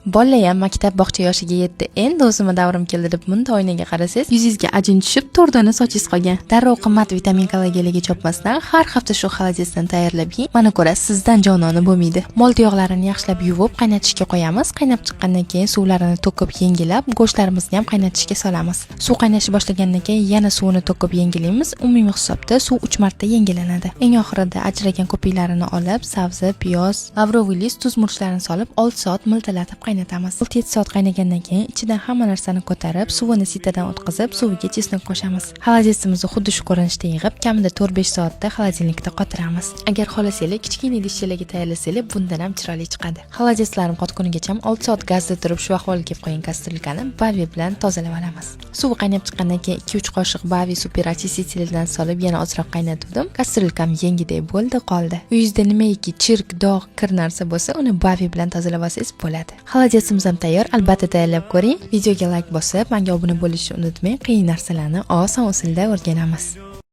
Bolayam maktab, bog'cha yoshiga yetdi, endi o'zimni davrim keldi deb bunday oynaga qarasangiz, yuzingizga ajin tushib, to'rdona sochingiz qolgan. Darrov qimmat vitamin, kollagenlarga chopmasdan, har hafta shu холодец dan tayyorlab yeng. Mana ko'rasiz, sizdan jononi bo'lmaydi. Mol tuyog'larini yaxshilab yuvib, qaynatishga qo'yamiz. Qaynab chiqqandan keyin suvlarini to'kib, yengilab, go'shtlarimizni ham qaynatishga solamiz. Suv qaynashni boshlagandan keyin yana suvini to'kib yengilaymiz. Umumiy hisobda suv 3 marta yengilanadi. Eng oxirida ajragan ko'piklarini olib, sabzi, piyoz, лавровый лист, tuz, murchlarini solib, 6 soat miltillatib qaynatamiz. 6-7 soat qaynagandan keyin ichidan hamma narsani ko'tarib, suvini sitadan o'tkazib, suviga чеснок qo'shamiz. Холодец imizni xuddi shu ko'rinishda yig'ib, kamida 4-5 soatda холодильник da qotiramiz. Agar xohlasanglar, kichkina idishchalarga tayyorlasanglar, bundan ham chiroyli chiqadi. Холодец larim qotgunigacha 6 soat gazda turib, shu ahvolga kelib qolgan kastrulkani Bavi bilan tozalab olamiz. Suvi qaynab chiqqandan keyin 2-3 qoshiq Bavi супер очиститель dan solib, yana ozroq qaynatuvdim. Kastrulkam yengidek bo'ldi, qoldi. Uyingizda nimaiki chirk, dog', kir narsa bo'lsa, uni Bavi bilan tozalab olsangiz bo'ladi. Холодец imiz ham tayyor, albatta tayyorlab ko'ring. Videoga layk bosib, menga obuna bo'lishni unutmang. Qiyin narsalarni oson usulda o'rganamiz.